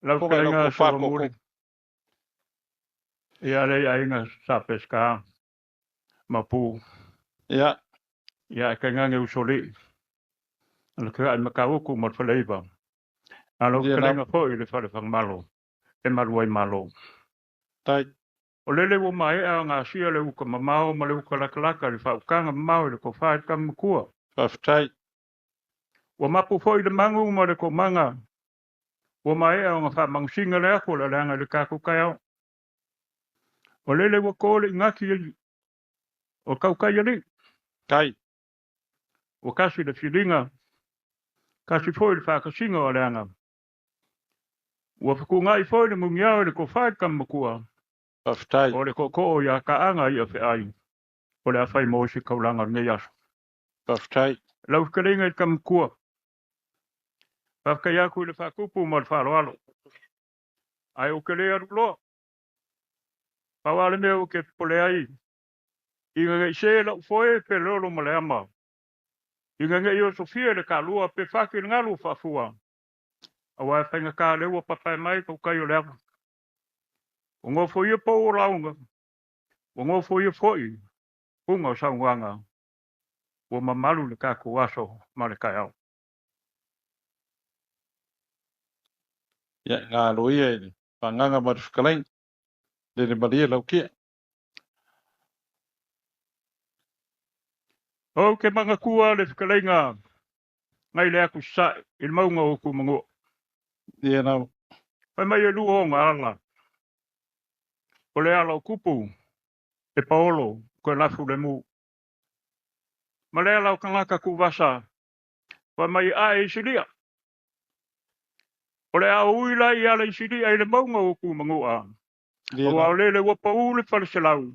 Lau Fofoga i lau fetalaiga tofa tootoo. Solomuli, ia le aiga Sa Peseta ma Pu, Ia, ia ae tainane usoalii, o le feai Matautu ma le Faleiva, a lau ia fetalaiga lava. foi i le Falefagamalo e malu ai Malo. Tai. O lele ua maea ona asia le uta mamao ma le uta latalata i le faautaga mamao i le tofa i le tama matua. Faafetai. Ua mapu foi le magu ma le tomaga ua maea ona faamanusina le afu o le aleaga i le tatou taeao. O lele ua to le igati o tautai alii, Tai. ua tasi le filiga, tasi foi le faatasiga o aleaga. Ua fetuunai foi le muniao i le tofa i le tama matua, Faafetai. o le tootoo ia Taaga ia feai, o le a fai mo se taulaga o lenei aso. Faafetai. Lau fetalaiga i le tama matua, faafetai atu i le faatupu ma le faaaloalo, ae ou te le alu loa. Pau lava le mea ou te popole ai, ina ne i se lau foe pe lolo ma le ama, ina ne i osofia le taalua pe fati i le galu o faafua, aua e faigata lea ua papae mai tautai o le ava. Ua nofoia pou o lauga, ua nofoia foi puga o saunoaga, ua mamalu le tatou aso ma le taeao. Ia, galo ia i le fagaga ma le fetalaiga. Lele malie lau kia. Ou te manatua le fetalaiga nai le atu sae i le mauga o Tumanua. Ia lava. Fai mai e lua ona ala, o le ala o tupu e paolo koe lafu le mu. Ma le ala o tagata tuuvasa, fai mai ae i silia. O le a ui la i ala i silia i le mauga o Tumanua. Ia Aua lava. o lele ua pau le faleselau,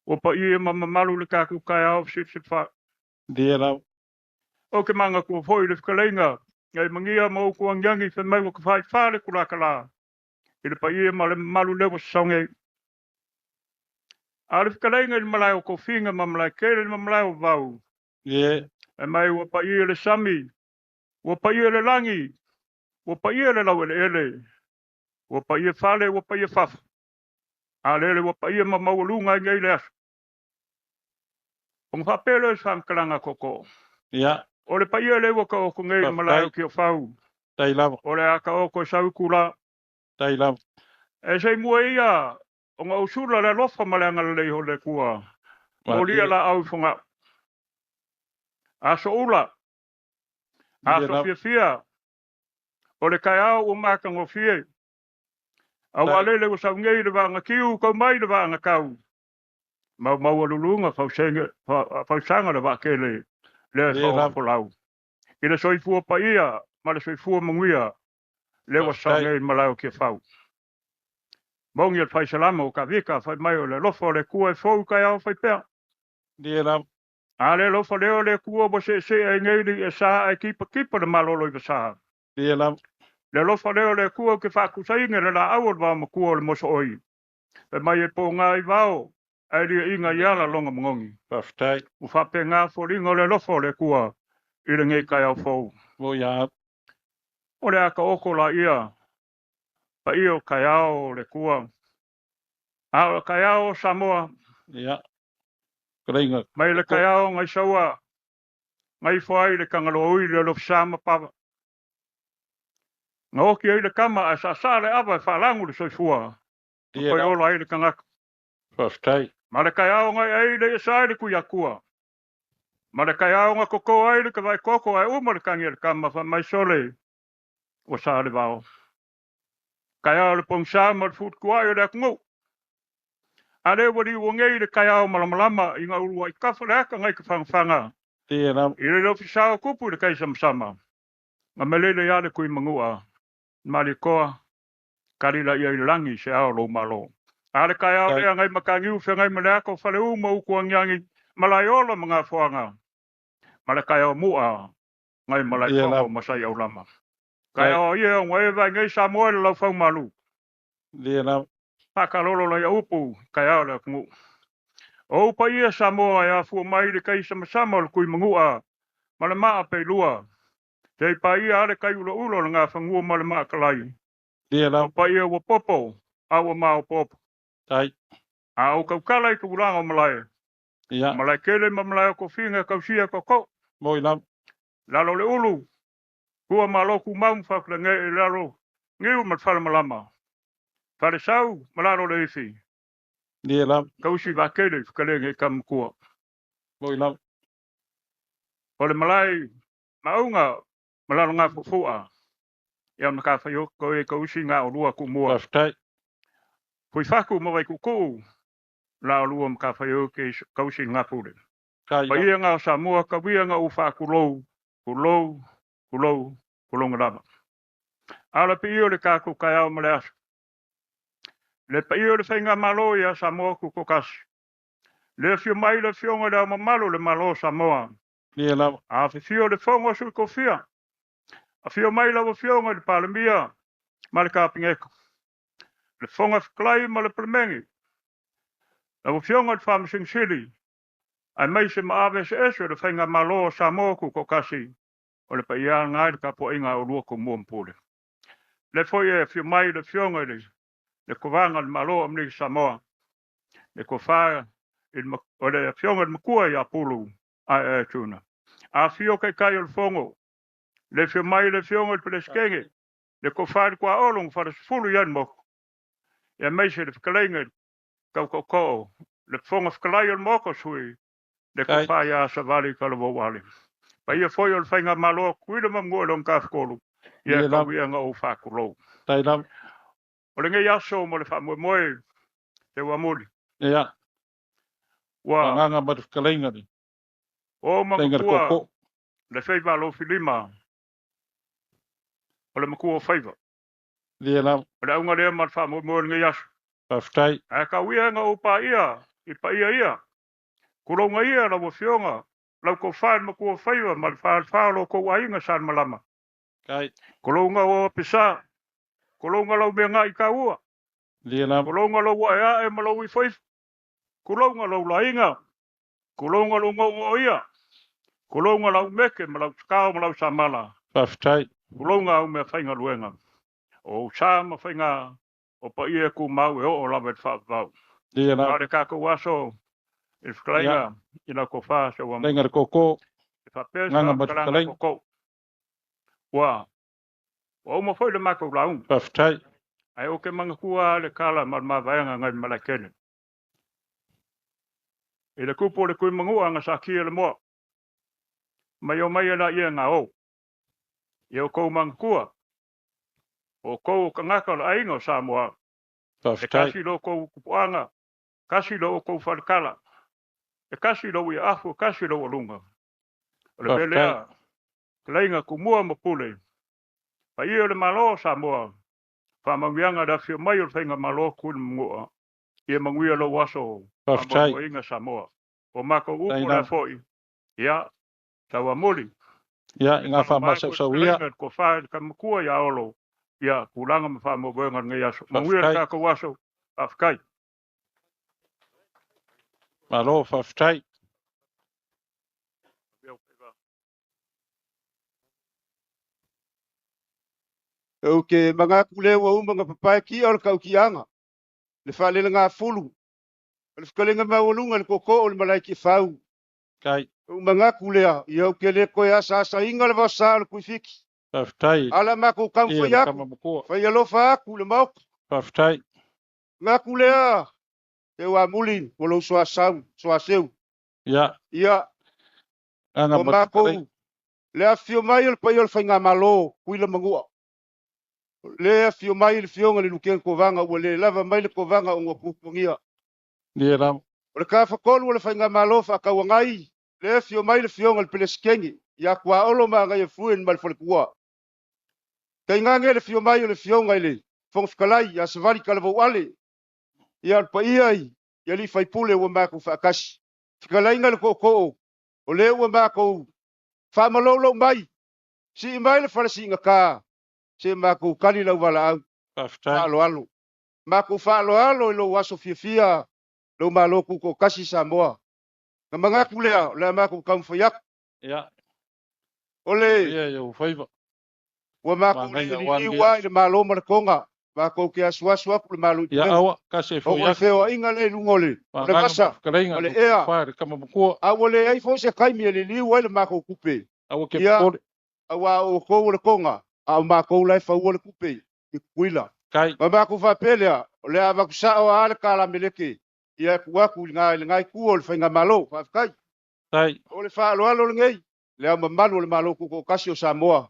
ua paia ma mamalu le tatou taeao fesilafilafai. Ia lava. Ou te manatua foi le fetalaiga nai magia ma utu agiagi fai mai ua tafaifa le tulakala i le paia ma le mamalu lea ua sasau nei. A o le fetalaiga i le malae o Tofiga ma Malaetele ma malae o Vavau, Ia. fai mai ua paia le sami, ua paia le lagi, ua paia le laueleele, ua paia fale, ua paia fafo, a lele ua paia ma maualuga ai nei le aso. Ona faapea lea o se faamatalaga tootoo. Ia. O le paia lea ua taoto nei i le malae o Faafetai. Tiafau, Tai lava. o le a taoto e sau i tula. Tai lava. E se i mua ia ona ou sula le alofa ma le agalelei o le Atua, molia Malie. laau i Fogaa. Aso ula, Ia aso lava. fiafia, o le taeao ua matagofie, aua Tai. lele ua sau nei le vaagatiu kau mai le vaagatau, maumaualuluga fausaga le vaatele, lea e Ia lava. faaogafolau. I le soifua paia ma le soifua manuia, lea ua sau Faafetai. nei i le malae o Tiafau. Mogi o le faisalama o Kavika, fai mai o le alofa o le Atua e fou i taeao fai pea. Ia lava. A le alofa lea o le Atua ua seesee ai nei le iasa ae tipatipa le malolo i vasa. Ia lava. Le alofa lea o le Atua ou te faatusaina le laau o le vaomatua o le mosooi. Fai mai e pogā i vao, ae liaina i ala lona magogi. Faafetai. Ua faapena foliga o le alofa o le Atua i lenei taeao fou. Mo ia. O le a taoto laia paia o taeao o le Atua. A o le taeao o Samoa, Ia. Fetalaiga. mai le Tootoo. taeao nai saua, nai ifo ai le Tagaloaui le alofisa ma pava. Na oti ai le tama ae saasaa le ava e faalagu le soifua, ma Ia toe lava. ola ai le tagata. Faafetai. Ma le taeao nai ai le iasa ai le Tuiatua. Ma le taeao na toto ai le tavaikoko ae uma le tagi a le tama fai mai sole, ua sa le vao. Taeao o le pogisa ma le fututuai o le atunuu. A lea ua liua nei le taeao malamalama ina uluai tafa le ata nai ka fagafaga. Ia lava. I le ofisa o kupu i le kaisamasama. Na melele ia le kui manua. Malikoa, kalila ia i le lagi se ao lou malo. A le taeao Tai. lea ngai makagiu feagai ma le aka o faleuma utu agiagi, malaeola ma gafoaga. Ma le taeao mua ngai Ia malaefono lava. ma sai aulama. Tai. Taeao ia o e vai ngai Samoa le laufau malu. Ia lava. Whakalolo lai upu, taeao le atunuu. O upa ia Samoa e afua mai le kaisamasama o le kui mangua, ma le maa peilua. Te pa ia ale kai ula ula o le ngā whangua ma le maa kalai. Lia O lava. paia ua popo, a ua maopoopo. Tai. A ou tautala i tulaga o malae, Ia. malae tele ma malae o tofiga e tausia tootoo. Moi lava. Lalo o le ulu, tua malo tumau ma faafulegee i lalo niu ma le falemalama. Falesau ma lalo o le ifi, Lia lava. tausi vaatele i fetalaiga i tama matua. Moi lava. O le malae maauga ma lalo gafuafua, ia matafaioi e tausi ga olua kuumua. Faafetai. Fuifatu ma Vaituutuu, la olua matafaioi ke tausi i gafule. Tai lava. Paia ga o Samoa, tauia ga ou faatulou, tulou, tulou, tulouna lava. A o le piia o le tatou taeao ma le aso. Le paia o le faigamalo ia Samoa Tutoatasi. Le afio mai le afioga i le Ao Mamalu o le Malo o Samoa. Lia lava. Afifio le Fono a Sui Tofia. Afio mai lau afioga i le Palemia ma le Kapeneta. Le Fofoga Fetalai ma le Palemene. Lau afioga i le Faamasino Sili, aemaise ma ave eseese o le faigamalo o Samoa Tutoatasi, o le paia lena i le tapuaiga a oulua Tumua ma Pule. Le foi e afio mai le afioga i le Kovaga o le Malo o Amerika Samoa, le tofa o le afioga i le Matua ia Pulu Aeae Tuna. Afio Taitai o le Fono, le afio mai le afioga i le Peresetene, le tofa i le Tuaolo na falesefulu i ai le motu, aemaise le fetalaiga i le Tautootoo, le Fofoga Fetalai o le Maota o Sui, le Tai. tofa ia Savali Talavou Ale. Paia foi o le faigamalo a Tutuila ma Manua i lona tafatolu, ia Lia lava. tauia na ou faatulou. Tai lava. O lenei aso mo le faamoemoe Teuamuli, Ia. ua Faaagaga ma le fetalaiga le o fetalaiga le manatua Tootoo. le faiva alofilima o le matua o faiva. Lia lava. O le auga lea ma le faamoemoe o lenei aso. Faafetai. Ae tauia na ou paia i paia ia. Tulouna ia lau afioga, lau tofa i le matua o faiva ma le falefa o lo outou aiga sa malama. Tai. Tulouna o apisa, tulouna lau meagai taua, Lia lava. tulouna lou aeae ma lou ifoifo, tulouna lou laiga, tulouna lou gaogaoia, tulouna lau meke ma lau tatao ma lau samala, Faafetai. tulouna au mea faigaluega. O ou sa ma faiga o paia e tumau e oo lava i le faavavau. Lia A lava. o le tatou aso i le fetalaiga i lau tofa Seuamuli. Fetalaiga le Tootoo. E faapea se Agaga ma le faamatalaga fetalaiga. tootoo. Ua uma foi le matou lauga. Faafetai. Ae ou te manatua le tala ma le mavaega nai le malaetele. I le tupu o le tuimanua na sakia le moa. Mai o mai e laia ngā o. Ia outou manatua. O outou o tagata o le aiga o Samoa. E Faafetai. kasi lo outou tupuaga, kasi lo outou falekala. E kasi lou iaafu, e kasi lou aluga. O le mea Faafetai. lea, fetalaiga Tumua ma Pule. Paia o le Malo o Samoa, faamanuiaga le afio mai o le faigamalo Tutuila ma Manua. Ia manuia lou aso Faafetai. faamoemoeina Samoa. O matou Tai upu lea lava. foi, ia, Tauamuli. Ia, i ngā E whaamasausauia. fetalaiga i le tofa i le tama matua ia Olo, ia, tulaga ma faamoemoega o lenei aso. Manuia le Faafetai. tatou aso, faafetai. Malo, faafetai. Ou te manatu lea ua uma ona papae ti'a o le tautiaga, le faalelagafulu, o le fetalaiga maualuga i le tootoo o le malae tiafau. Tai. Ou manatu lea, ia ou te le toe asaasaina le vaosa o le Tuifiti. Faafetai. A o le a matou Ia taumafai le atu, tama matua. fai alofa atu i le Maota. Faafetai. Manatu lea, Teuamuli mo lou soasau, soaseu. Ia, Ia, agaga o ma le fetalaiga. matou, le afifio mai o le paia o le faigamalo, Tutuila ma Manua. Le afifio mai le afioga i le Lutena Kovana ua le lava mai le Kovana ona ua puapuagia. Lia lava. O le tafatolu o le faigamalo faatauagai, le afifio mai le afioga i le Peresetene, ia Tuaolo ma Agaiafue ma le faletua. Tainane le afio mai o le afioga i le Fofoga Fetalai ia Savali Talavou Ale, ia o le paia i alii faipule ua matou faatasi. Fetalaiga le tootoo, o lea ua matou faamalolou mai, sii mai le fale siigata, se matou tali lau valaau. Faafetai. Faaaloalo. Matou faaaloalo i lou aso fiafia, lou Malo Tutoatasi Samoa. Na manatu lea, o le a matou taumafai atu. Ia, O le ia, ia ua faiva. ua matou Manaia aua le lenei liliu aso. i le Malo ma le Toga. Makou ke asuasu atu le Malo i Ia pulega. aua, kasi e O foi le atu. feoaiga lea i luga o le Faaagaga ma vasa fetalaiga ma le le ea. tofa i le tama matua. A ua leai foi se taimi e liliu ai le matou tupe. Aua ke Ia, popole. auā o outou o le toga, a o matou la e faua le tupe i Tutuila. Tai. Ma matou faapea lea, o le a avatu sao lava le tala Meleke, ia e tuu atu i lena itu o le faigamalo. Faafetai. Tai. O le faaaloalo lenei, le Ao Mamalu o le Malo Tutoatasi o Samoa,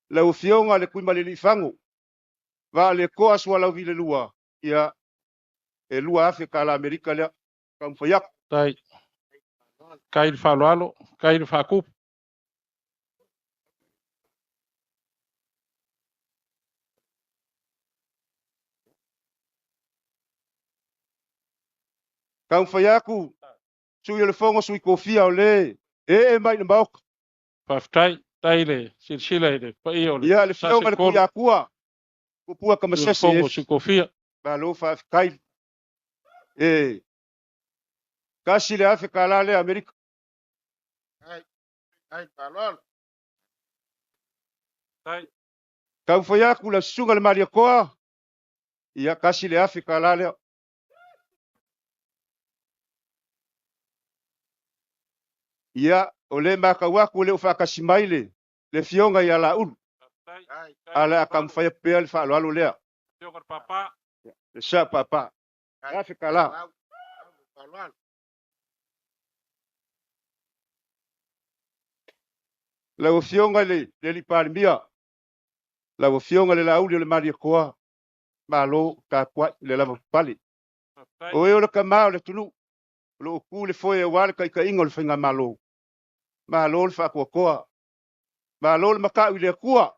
lau Afioga i le Tuimalealiifano Vaaletoa Sualauvi II, ia e $2,000 tala Amerika lea. Taumafai atu. Tai. Tai le faaaloalo, tai le faatupu. Taumafai atu, Sui o le Fono Sui Tofia o le ee mai i le Maota. Faafetai, tai le silasila i le paia o le Ia, le Afioga i le Sase Tuiatua, Tupua Sui o le Tamasese Fono e Sui Tofia. Malo faafetai. E $1,000 tala lea Amerika. Tai. Taumafai atu la susuga i le Malietoa, ia $1,000 tala lea. Ia, o lea e matau atu e le o faatasi mai le Afioga ia Laulu, ae o le a taumafai atu pea le faaaloalo lea. Afioga i le Papa. Le sao Papa. $1,000 tala. Lau Afioga i le alii Palemia, lau Afioga i le Laauli o le Malietoa, malo tapuai i le lavapapale. O e o le tama o le atunuu, o lo o tu le foe aua le taitaiga o le faigamalo. Malo le faatoatoa, malo le matau i le Atua.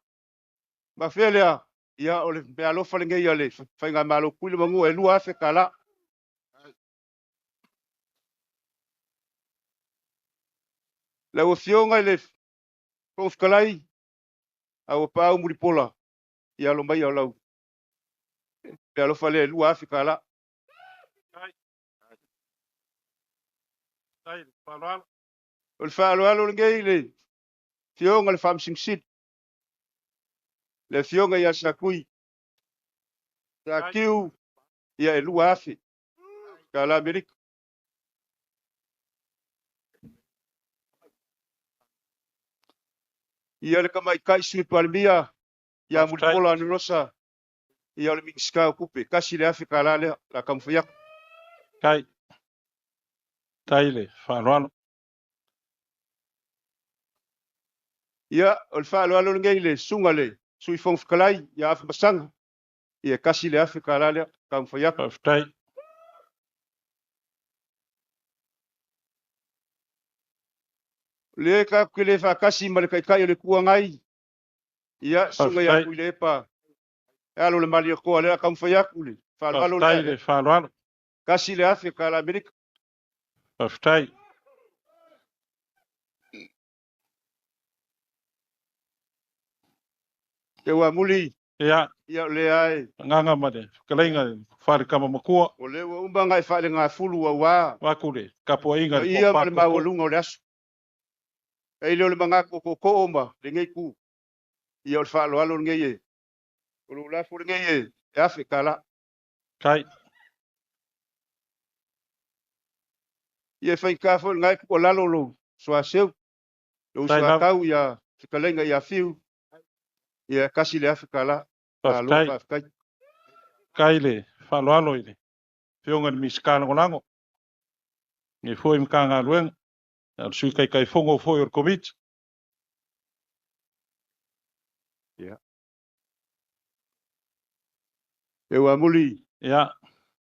Ma fea lea, ia o le meaalofa lenei a le faigamalo Tutuila ma Manua e $2,000 tala. Lau Afioga i le Fofoga Fetalai, a ua paau mulipola, ia alo mai o lau meaalofa lea e $2,000 tala. O le faaaloalo lenei i le Afioga i le Faamasino Sili, le Afioga ia Satui, Satiu, ia e $2,000 tala Amerika. Ia le tamaitai Sui Palemia, ia Mulipola Anarosa, ia o le Minisita o Tupe, $1,000 tala lea, la taumafai atu. Tai. Tai le faaaloalo. Ia, o le faaaloalo lenei i le susuga i le Sui Fofoga Fetalai, ia Afamasaga, ia $1,000 tala lea, taumafai atu. Faafetai. O lea tatou te le faatasi ma le Taitai o le Itu Agai, ia, susuga ia Faafetai. Tuilaepa, e alo le Malietoa lea, taumafai atu le faaaloalo Faafetai lea. le faaaloalo. $1,000 tala Amerika. Faafetai. Teuamuli, Ia, ia o lea e, agaga ma le fetalaiga i le fale matua. O lea ua uma ona e faalegafulu auā Vaku le tapuaiga i le paia ma le tofa tootoo. maualuga o le aso. E le o le manatu o tootoo ma lenei itu, ia o le faaaloalo lenei e, o lou lafo lenei e $1,000 tala. Tai. Ia e faigata foi lena e tuualalo lou soaseu, lou Tai lava. soatau ia fetalaiga ia Fiu, ia $1,000 tala. Malo Faafetai. faafetai. Tai le faaaloalo i le Afioga i le Minisita Lagolago, nei foi Matagaluega, a o le Sui Taitaifono foi o le Komiti. Ia. Teuamuli, Ia,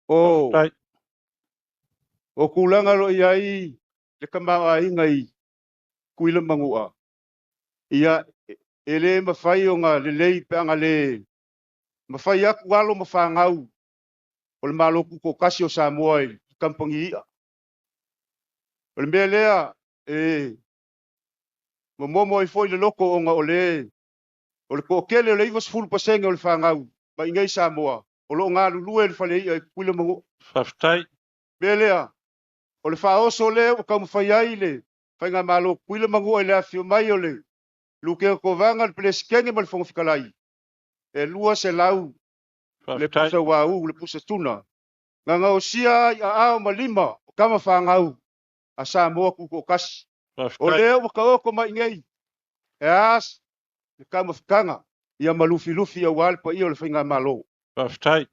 o faafetai. o tulaga o lo o i ai le tamaoaiga i Tutuila ma Manua, ia e le mafai ona lelei pe ana le mafai atu alo ma fanau o le Malo Tutoatasi o Samoa i kamupani i'a. O le mea lea e momomo ai foi le loto ona o le o le toatele o le 90% o le fanau mai nei Samoa o lo o galulue i le fale i'a i Tutuila ma Manua. Faafetai. Mea lea, o le faaoso lea ua taumafai ai le faigamalo Tutuila ma Manua i le afifio mai o le Lutena Kovana, le Peresetene ma le Fofoga Fetalai, e 200 Le Faafetai. Pusa uaū, le pusa tuna, na gaosia ai aao ma lima o kama fagau a Samoa tutoatasi. O Faafetai. Lea ua taoto mai nei, e a le taumafataga ia ma lufilufi aua le paia o le faigamalo. Faafetai.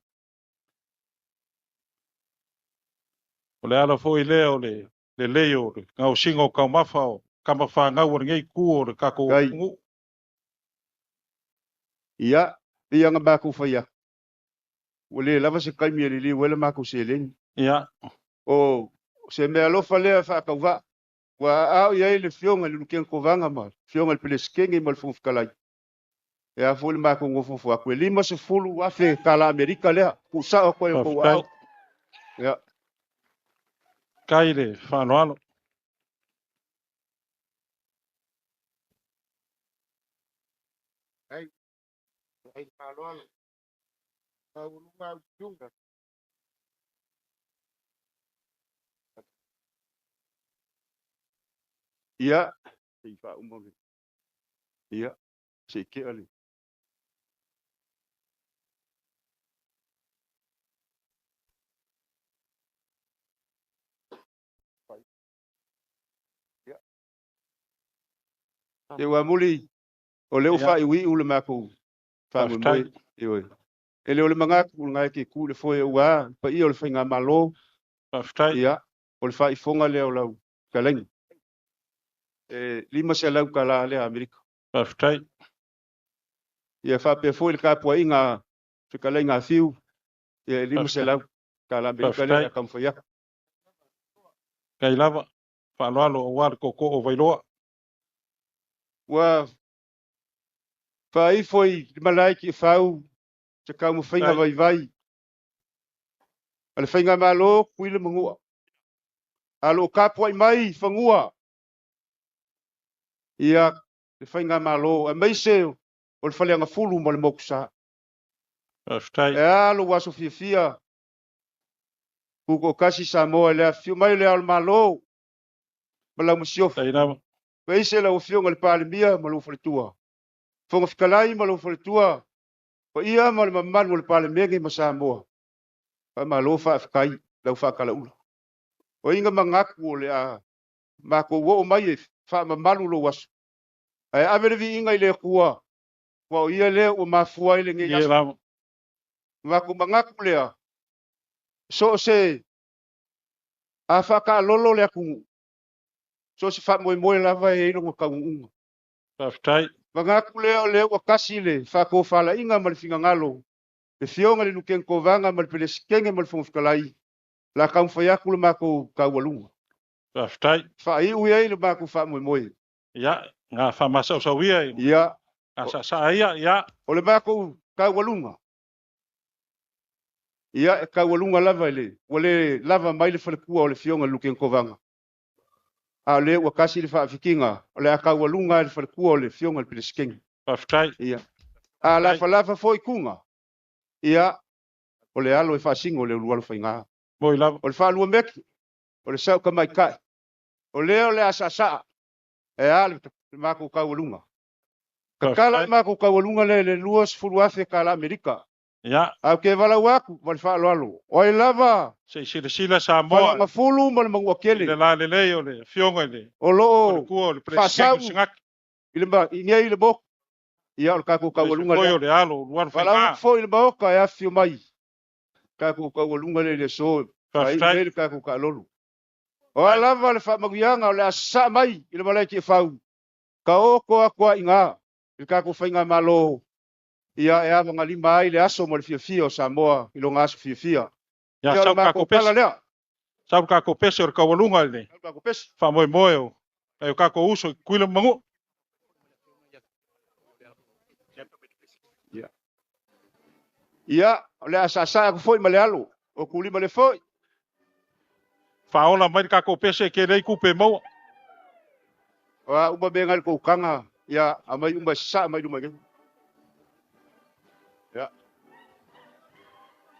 O le ala foi lea o le lelei o le gaosiga o taumafa o kama fanau a lenei itu o le tatou Kai. atunuu. Ia, pei ona matou fai atu, ua le lava se taimi e liliu ai le matou seleni. Ia. O se meaalofa lea faatauvaa, ua aao i ai le Afioga i le Lutena Kovana ma le Afioga i le Peresetene ma le Fofoga Fetalai. E a foi le matou nofonofo atu, e $50,000 tala Amerika lea, tuusao atu ai o outou Faafetai. aao. Ia. Faafetai i le faaaloalo. Ia, ia, se i tea le. Ia ua muli, o lea ua Ia. faaiuiu le matou faamoemoe. Faafetai. Ioe. E le o le manatu lena e te tu i le foe aua le paia o le faigamalo, Faafetai. ia, o le faaifoga lea o lau fetalaiga. E $500 lea Amerika. Faafetai. Ia faapea foi le tapuaiga a fetalaiga a Fiu, ia e $500 Amerika lea o le a taumafai atu. Faafetai lava. Faaaloalo aua le tootoo o Vailoa. Ua faaifo i le malae Tiafau se taumafaiga Faafetai. Vaivai a le faigamalo Tutuila ma Manua. A o lo o tapuai mai fanua ia le faigamalo aemaise o le Faleagafulu ma le Motusa. Faafetai. E a lou aso fiafia, tutoatasi Samoa i le afifio mai o le Ao o le Malo ma lau masiofo. Faafetai lava. Aemaise lau Afioga i le Palemia ma lou faletua, Fofoga Fetalai ma lou faletua, paia ma le mamalu o le Palemene ma Samoa. Faamalo faafetai lau faatalaula. O ai na manatu o le a matou oo mai e faamamalu lou aso. Ae ave le viiga i le Atua, aua o ia lea ua mafua ai lenei Ia aso. lava. Matou manatu lea, so o se a faataalolo le atunuu, so o se faamoemoe lava e i ai lona taunuuga. Faafetai. Manatu lea o lea ua tasi le faatofalaiga ma le finagalo, le Afioga i le Lutena Kovana ma le Peresetene ma le Fofoga Fetalai, o le a taumafai atu le matou taualuga. Faafetai. Faaiu i ai le matou faamoemoe. Ia, na faamasaosauia i Ia, gasaasaa ia, ia. O le matou taualuga, ia e taualuga lava i le, ua le lava mai le faletua o le Afioga i le Lutena Kovana. A o lea ua tasi le faafikiga, o le a taualuga i le faletua o le Afioga i le Peresetene. Faafetai. Ia. A lafalafa foi kuga, ia, o le alo e faasino le ulualo faiga. Moi lava. O le faalua meki, o le sau tamaitai, o lea o le a saasaa, e a le matou taualuga. Tatala le matou taualuga lea i le $20,000 tala Amerika. Ia. Ae ou te valaau atu ma le faaaloalo, o ai lava Se i silasila Samoa Faleagafulu ma le Manuatele i le lalelei o le Afioga i le o lo o Faletua o le Peresetene faasau o Sigati. I le i nei le motu, ia o le tatou taualuga Foi lea. O le alo o Lualu Valaau Faiga. atu foi i le Maota e afifio mai, tatou taualuga lea i le aso, faaiu Faafetai. Nei le tatou taalolo. O a lava le faamanuiaga o le a sasaa mai i le malae Tiafau, taoto atu ai i ina i le tatou faigamalo, ia e avagalima ai le aso ma le fiafia o Samoa i lona aso fiafia. Ia, Ia, o le sau matou kako tala pese. lea. Sau kako pese o le taualuga i le Sau kako pese. faamoemoe o nai o tatou uso i Tutuila ma Manua. Ia. Ia, o le a saasaa atu foi ma le alo, o kulima le foi. Faaola mai le kako pese ke lei kupe maua. O a uma mea ngai le koukaga, ia, aumai uma e sasaa mai luma nei. Ia.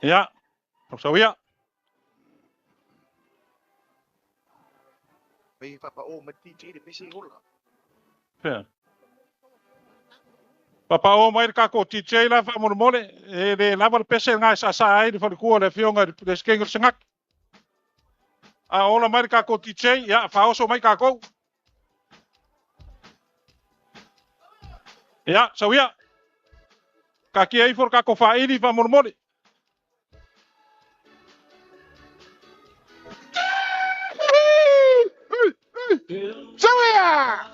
Ia, sau ia. Fea. Papaʻo mai le tatou DJ la faamolemole, e lē lava le pese lena e saasaa ai le falekua o le afioga i le Peresetene o le Senate. A ola mai le tatou DJ, ia faaoso mai tatou. Ia, sau ia. Taatia ifo le tatou faili faamolemole. Sauia!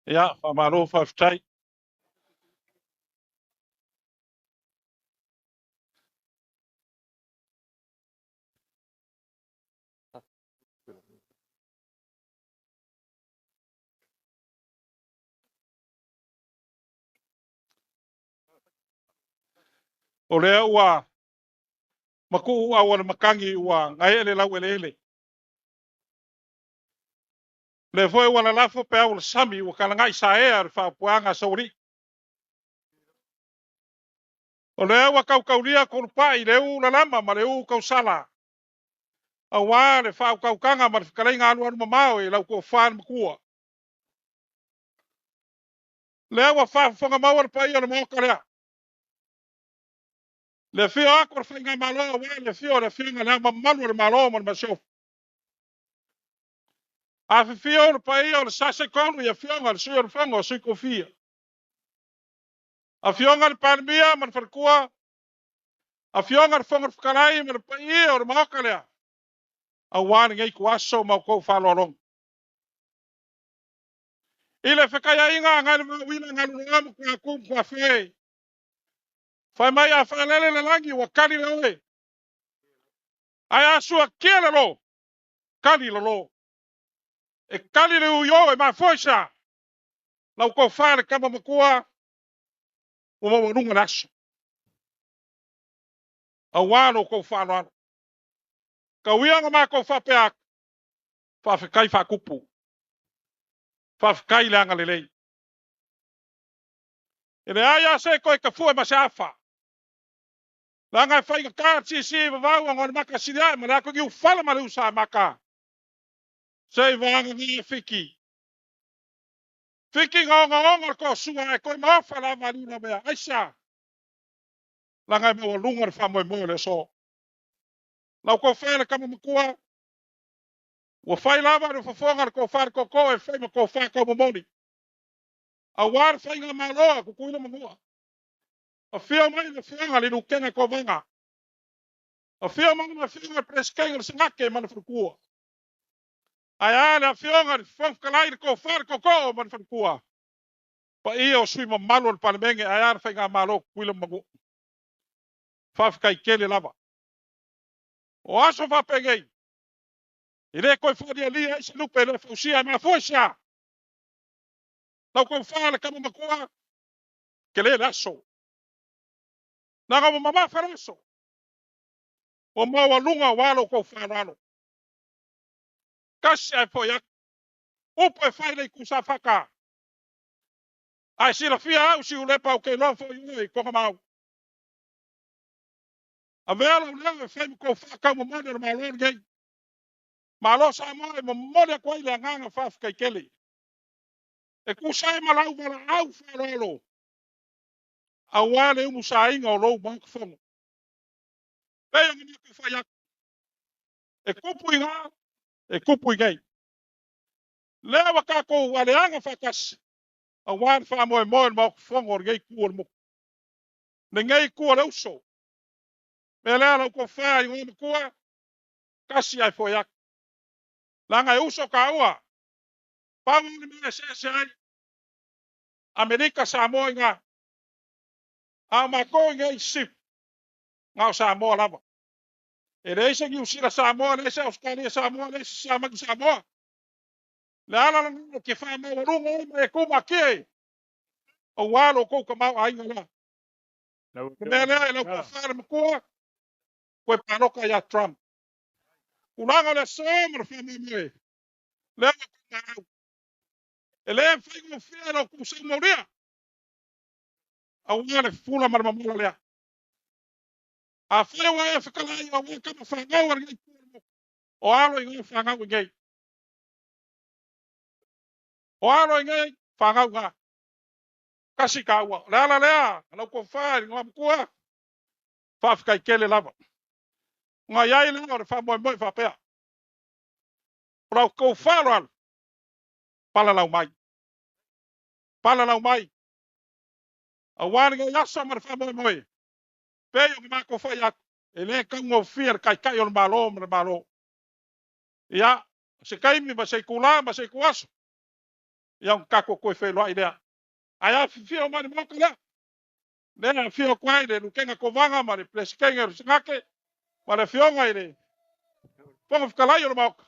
Ia, faamalo faafetai. O lea ua matuu au o le matagi ua gaee le laueleele. O lea foi ua lalafo peau o le sami ua talaga'i saea le faaupuaga a Saualii. O lea ua tautaulia tolupa'i le ū lalama ma le ū tausala aua le faautautaga ma le fetalaiga alualumamao i lau tofa le Matua. O lea ua faafofoga maua le paia o le Maota lea. Le afio atu o le Faigamalo aua le afio o le Afioga i Le Ao Mamalu o le Malo ma le Masiofo. Afifio le paia o le Sasetolu i Afioga i le Sui o le Fono a Sui Tofia. Afioga i le Palemia ma le Faletua, Afioga i le Fofoga Fetalai ma le paia o le Maota lea, aua lenei ituaso ma outou faaaloaloga. I le fetaiaiga a Galumauyila Galuloa ma Tuatu ma Tuafoe, fai mai a faalele le lagi ua tali le oe, ae a suakia le lo, tali lalo. E tali le uio e mafua i se a? Lau tofa le tama matua ua maualuga le aso. Aua lo outou faaaloalo. Tau ia ona matou faapea atu, faafetai faatupu, faafetai le agalelei. E leai lava se toe tafue ma se afa. Leaga e faigata le siisii vavau ona o le mata siliae ma le atu niufala ma le usamata. Seivagana Fiki. Fiki na ogaoga le toasua ae toe maofa le ava a Liulamea. Aisea? Leaga e maualuga le faamoemoe o le aso. Lau tofa le tama matua, ua fai lava le fofoga le tofa le tootoo e fai ma tofa taumomoli. Aua le faigamalo a Tutuila ma Manua. Afio mai le afioga i le Lutena Kovana. Afio mai le afioga i le Peresetene o le Senate ma le faletua. Ae a le afioga i le Fofoga Fetalai, le tofa le tootoo ma le faletua. Paia o sui usufono mamalu o le Palemene, ae a le faigamalo a Tutuila ma Manua. Faafetai tele lava. O aso faapenei, e le toe faalialia ai se lupe e le fausia e mafua i se a? Lau tofa le tama matua, tele le aso. Leaga ua mamafa le aso. Ua maualuga aua lo outou faaaloalo. Tasi ae foi atu. Upu e fai i le itu Safata. Ae silafia au Siulepa ou te iloa foi oe i Togamau. Avea lou leo e fai ma tou faataumomoli o le Malo lenei. Malo Samoa e momoli atu ai le agaga faafetai tele. E tusa ai ma lau valaau faaaloalo aua le umusaina o lou Maota Fono. Pei ona matou fai atu, e tupu i ina, e tupu i inei. Lea ua tatou aleaga faatasi aua le faamoemoe o le Maota Fono o lenei itu o le motu, lenei itu o le uso. O le mea lea lau tofa i Igoamatua, tasi ae foi atu. Leaga e uso taua, pau le mea e eseese ai Amerika Samoa i ina, a o matou i inei i Sisifo, na o Samoa lava. E leai se Niu Sila Samoa, leai se Ausetalia Samoa, leai se Siamani Samoa. Le ala lena ou te faamaualuga ai ma e tumatie aua lo outou tamaoaiga lea. Lau Le mea Afioga i le lea i lau Minisita. tofa le matua, toe palota ia Trump. Tulaga o le aso ma le faamoemoe, lea ua tumau. E le faigofie lo outou saumaulia aua le fula ma le mamola lea. Afai ua e fetalai aua tama fanau a lenei itu o le motu, o alo i inei fanau i inei. O alo i inei, fanau i ina. Tasi taua. O le ala lea, lau tofa i le Igoamatua, faafetai tele lava. Ona i ai lea o le faamoemoe faapea. O lau tou faaaloalo, palalau mai. Palalau mai. Aua lenei aso ma le faamoemoe, pei ona matou fai atu, e le taugofie le Taitai o le Malo ma le Malo. Ia, se taimi ma se itula ma se ituaso, ia ona tatou toe feiloai lea. Ae afifio mai le Maota lea, lea afio atu ai le Lutena Kovana ma le Peresetene o le Senate ma le Afioga i le Fofoga Fetalai o le Maota.